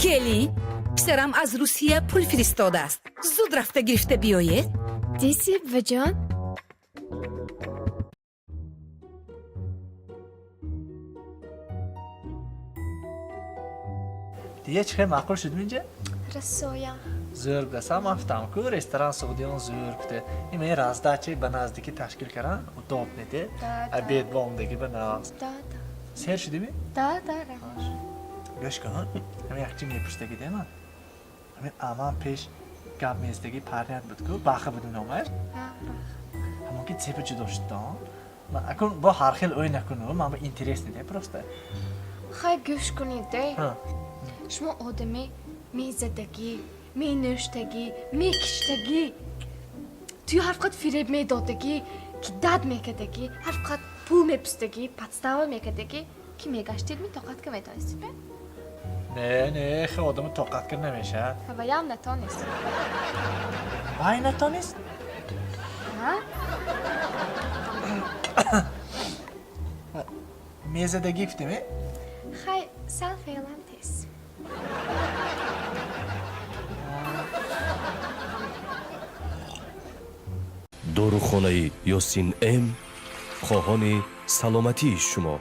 Келин, писарам аз Русия пул фиристодааст, зуд рафта гирифта биёед. Диси, буваҷон? Дия, чӣ хел, маъқул шуд инҷа? Расоям. Зӯр будаса. Ман гуфтам ку, ресторан Суғдиён зӯр куте. Ин раздача ба наздикӣ ташкил кардан удобно де. Обед ба омдагӣ ба нағз. Да. Сер шудими? Да, раҳмат. Гӯш кун, ҳамин як чи мепурсидагӣ де ман. Ҳамин аман пеш гап мезадагӣ парният буд ку, Баха буд номаш. Ҳамон ки цепа ҷудо шудон. Ман акун бо ҳар хел ӯй накуну, ман ба интересно де просто. Хай, гӯш кунед де. Ҳа. Шумо одами мезадагӣ, менӯштагӣ, мекиштагӣ, туи ҳар фақат фиреб медодагӣ, кидать мекардагӣ, ҳар фақат пул мепустагӣ, подстава мекардагӣ, ки мегаштед, ми тоқат ка метонистед ме? Не, хе одаму тоқат кар намешавад. Ваям натонист. Вай натонист? Ҳа? Мезадагӣ гуфтем, э? Хай, сал феълам тез. Дорухонаи Ёсин М хоҳони саломатии шумо.